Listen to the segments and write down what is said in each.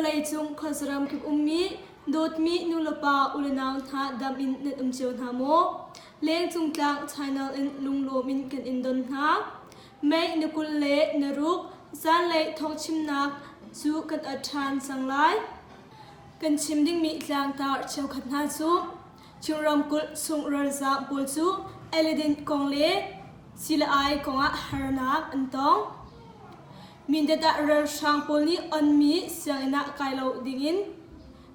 Vawleicung khuazaram kip ummi dawtmi nulepa ulenau hna dam in nan um cio hna maw? Lengcung tlang channel in lunglawm in kan in don hna. May ni 26 zanlei thawngchimnak cu kan at ṭhan cang lai. Kan chim dingmi tlangtar cheukhat hna cu Chin ramkulh chung ralzaam pawl cu eledin kong le sii-ai kongah harnak an tong. Mindat ah ralhrang pawl nih onmi sianginn ah kai lo dingin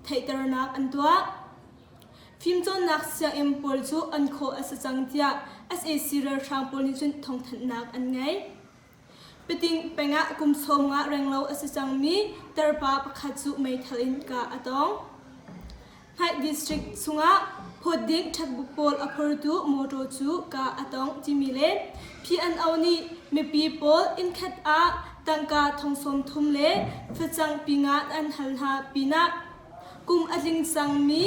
theihternak an tuah. Fimcawnnak sianginn pawl cu on khawh a si cang tiah sac ralhrang pawl nih cun thawngthanhnak an ngei. Pating peng ah kum 50 renglo a si cangmi tarpa pakhat cu meithal in kah a tong. Hnaih District chungah phawt ding ṭhekbuk pawl a phortu mawṭaw cu kah a tong timi le PNO nih mipi pawl innkhat ah tangka thong 30 le facang pinga an hal hna pinah kum a tling cangmi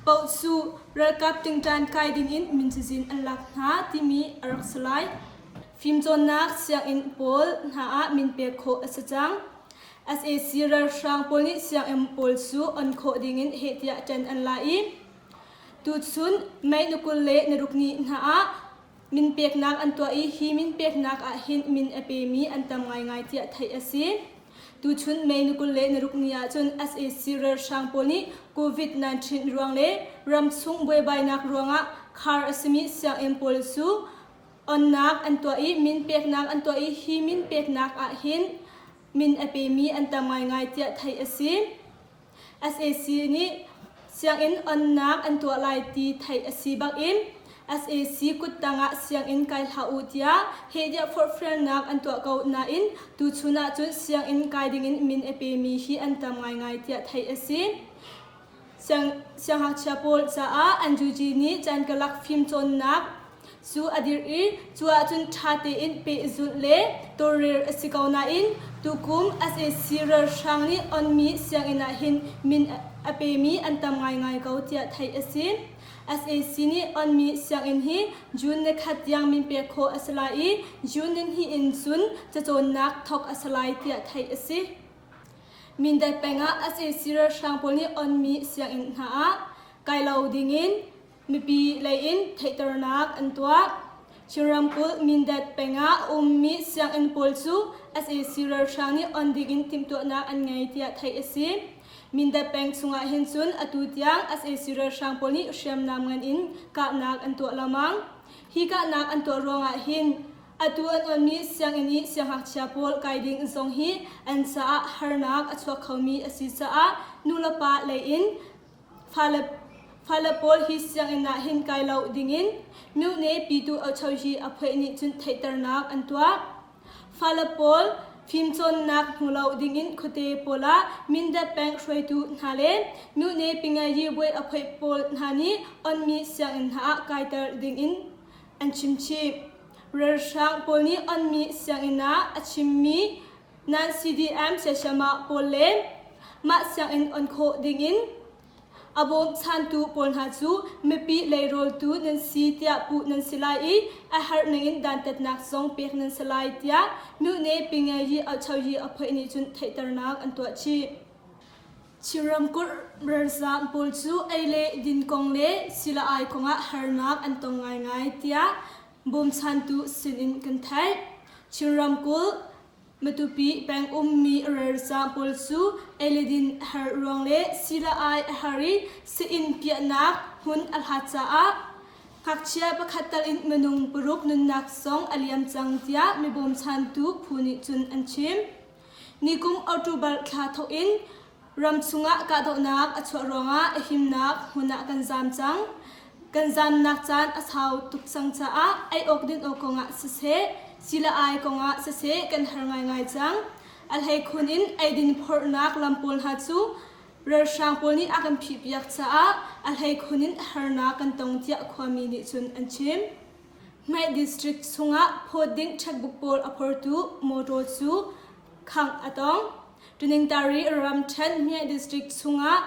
paoh cu ralkap tingṭan kai dingin min cazin an lak hna timi a rak si lai. Fimcawnnak sianginn pawl hna ah min pek khawh a si cang. Sac ralhrang pawl nih sianginn pawl cu on khawh dingin heh tiah ṭan an la i tuchun May ni 26 ni hna ah min peknak an tuah i hi min peknak ah hin min a pemi an tam ngaingai tiah theih a si. Tuchun May ni 26 ni ahcun sac ralhrang pawl nih COVID-19 ruang le ramchung buaibainak ruangah khar a simi sianginn pawl cu onnak an tuah i min peknak an tuah i hi min peknak ah hin min a pemi an tam ngaingai tiah theih a si. Sac nih sianginn onnak an tuah lai ti theih a si bangin sac kuttang ah sianginn kai hlah u tiah heh tiah forhfialnak an tuah ko nain tuchun ahcun sianginn kai dingin min a pemi hi an tam ngaingai tiah theih a si. Siangngakchia pawl caah an UG nih caankarlak fimcawnnak cu a dirh i cu ahcun ṭha tein pehzulh le tawlrel a si ko nain tukum sac ralhrang nih onmi sianginn ah hin min a pemi an tam ngaingai ko tiah theih a si. Sac nih onmi sianginn hi June ni khat tiang min pek khawh a si lai i June ni hnih in cun cacawnnak thawk a si lai tiah theih a si. Mindat peng ah sac ralhrang pawl nih onmi sianginn hna ah kai lo dingin mipi lei in theihternak an tuah. Chin ramkulh Mindat peng ah a ummi sianginn pawl cu sac ralhrang nih on dingin timhtuahnak an ngei tiah theih a si. Mindat peng chungah hin cun atu tiang sac ralhrang pawl nih hriamnam ngan in kahnak an tuah lengmang. Hi kahnak an tuah ruangah hin Atu an onmi sianginn i siangngakchia pawl kai ding zong hi an caah harnak a chuak khomi a si caah nulepa lei in fale fale pawl hi sianginn ah hin kai lo dingin myone pitu ochohi a phueh nih cun theihternak an tuah. Fale pawl fimcawnnak hmu lo dingin khuate pawl ah Mindat peng hruaitu hna le myone pingayi buai a phueh pawl hna nih onmi sianginn hna ah kaiter dingin an chimchih. Ralhrang pawl nih onmi sianginn ah a chimmi nan CDM sayama pawl le mah sianginn on khawh dingin a bawmchantu pawl hna cu mipi leirawltu nan si tiah puh nan si lai i a herh ningin dantatnak zong pek nan si lai tiah Myone Pingayi Auchoyi a phoih nih cun theihternak an tuah chih. Chin ramkulh ralzaam pawl cu ei le din kong le sila-ai kongah harnak an tong ngaingai tiah bawmchantu sinin kan theih. Chin ramkulh Matupi peng ummi ralzaam pawl cu ei le din har ruang le sila-ai a har i sii-inn piahnak hmun a hlat caah ngakchia pakhat tal in minung paruk nunnak zong a liam cang tiah mi bawmchantu phu nih cun an chim. Nikum October thla thawk in ram chungah kahdohnak a chuah ruangah a himnak hmun ah kan zaam cang. Kan zaamnak caan a sau tuk cang caah ei awk din awk kongah siseh, si le ai kongah siseh kan har ngaingai cang. A hleikhun in eidin phorhnak lam pawl hna cu ralhrang pawl nih a kan phihpiak caah a hleikhun in harnak kan tong tiah khuami nih cun an chim. Hmaih District chungah phawt ding checkbook pawl a phortu motor cu khangh a tong. Tuningtari ramṭhen Hmiah District chungah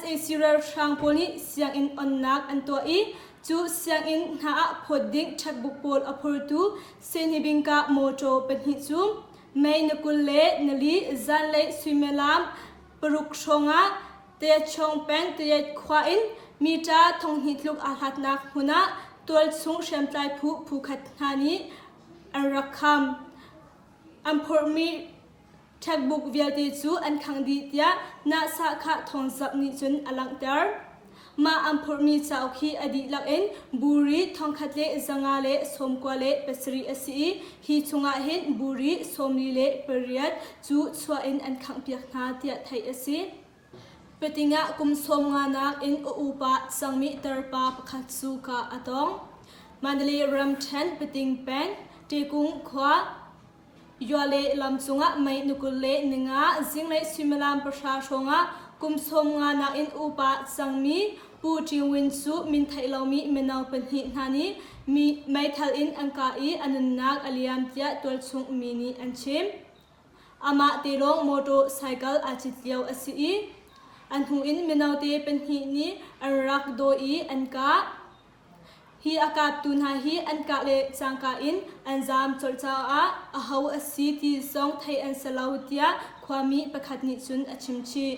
sac ralhrang pawl nih sianginn onnak an tuah i cu sianginn hna ah phawt ding checkbook pawl a phortu Senibingka motor pahnih cu May ni 24 zanlei suimilam. Paruk hrawngah Tayachawng peng Tayet khua in mita 2000 tluk aa hlatnak hmun ah tualchung hriamtlai phu phukhat hna nih an rak kham. An phorhmi Checkbook vialte cu an khangh dih tiah Nah-sah-khah thawngzamh nih cun a langhter. Mah an phurhmi cauk hi a dihlak in buri 1597 a si i hi chungah hin buri 48 cu chuah in an khanghpiak hna tiah theih a si. Pating ah kum 50 nak in a upa cangmi tarpa pakhat cu kah a tong. Mandalay ramṭhen Pating peng Ṭekung khua Yuale lam cungah mei ni 25 zinglei suimilam pahra hrawngah kum 50 nakin upa cangmi Pu Ṭi Win cu min theih lomi mino pahnih hna nih mi meithal in an kah i a nunnak a liam tiah tualchung mi nih an chim. Amah te lawng mawṭaw cycle aa cit lio a si i a hnu in mino te pahnih nih an rak dawi i an kah. Hi a kaptu hna hi an kah le cangka in an zaam colh caah aho a si ti zong theih an si lo tiah khuami pakhat nih cun a chimchih.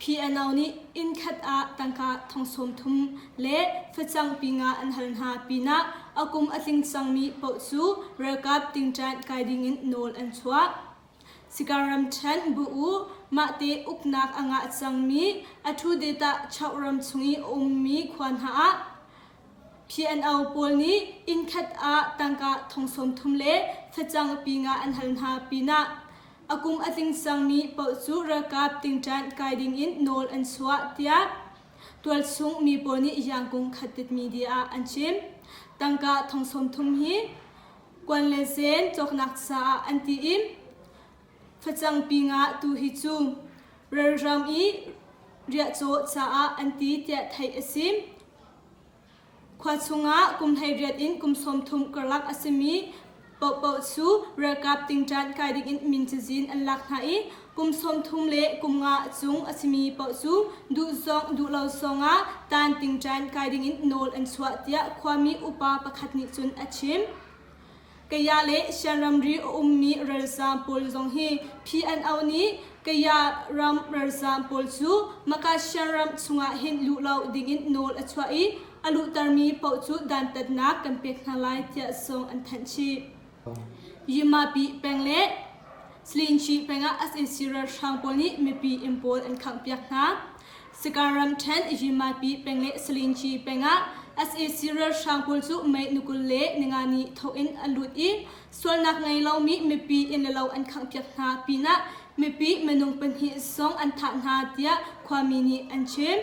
PNO nih inn khat ah tangka thong 30 le facang pinga an hal hna pinah a kum a tling cangmi paoh cu ralkap tingṭan kai dingin nawl an chuah. Sika ramṭhen bu-u mahte uknak a ngah cangmi Athudetah Chauh ram chung i a ummi khua hna ah PNO pawl nih innkhat ah tangka thong 30 le facang pinga an hal hna pinah a kum a tling cangmi paoh cu ralkap tingṭan kai dingin nawl an chuah tiah tualchung mi pawl nih Yangkung Khatit media ah an chim. Tangka thong 30 hi Kuan le zen cawknak caah an ti i facang pinga tu hi cu relram i riahcaw caah an ti tiah theih a si. Khua chungah kum 18 in kum 30 karlak a simi paohpaoh cu ralkap tingṭan kai dingin min cazin an lak hna i kum 30 le kum nga cung a simi paoh cu duh zong duh lo zongah tan tingṭan kai dingin nawl an chuah tiah khuami upa pakhat nih cun a chim. Kaya le Shan ramri a ummi ralzaam pawl zong hi PNO nih Kaya ram ralzaam pawl cu Maka Shan ram chungah hin luh lo dingin nawl a chuah i a luhtermi paoh cu dantatnak kan pek hna lai tiah zong an thanh chih. Yimapi peng le Slinchi peng ah sac ralhrang pawl nih mipi inn pawl an khanghpiak hna. Sagaing ramṭhen Yimapi peng le Slinchi peng ah sac ralhrang pawl cu May ni 20 le ni thawk in an lut i sualnak ngei lomi mipi inn le lo an khanghpiak hna pinah mipi minung pahnih zong an thah hna tiah khuami nih an chim.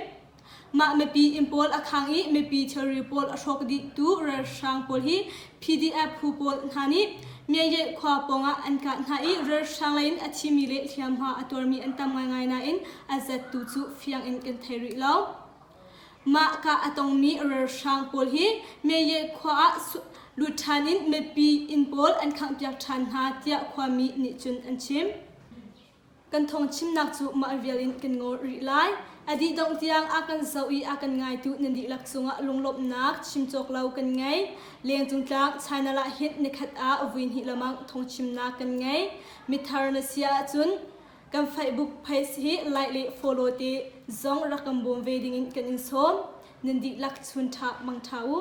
Mah mipi inn pawl a khang i mipi thilri pawl a hrawk dihtu ralhrang pawl hi PDF phu pawl hna nih Myayye khua pawngah an kah hna i ralhrang lei in a thimi le hliamhma a tuarmi an tam ngaingai nain a zattu cu fiang in kan thei rih lo. Mah kah a tongmi ralhrang pawl hi Myayye khua ah lut ṭhan in mipi inn pawl an khanghpiak ṭhan hna tiah khuami nih cun an chim. Kan thawngchimnak cu mah vial in kan ngol rih lai. A dih dongh tiang a kan zoh i a kan ngaitu nan dihlak cungah lunglawmhnak chim cawk lo kan ngei. Lengcung tlang China lah hin nikhat ah vui hnih lamang thawngchimnak kan ngei. Mithar na si ahcun kan Facebook page hi like le follow te zong rak kan bawm ve dingin kan in sawm. Nan dihlak chun ṭha mang ṭha u.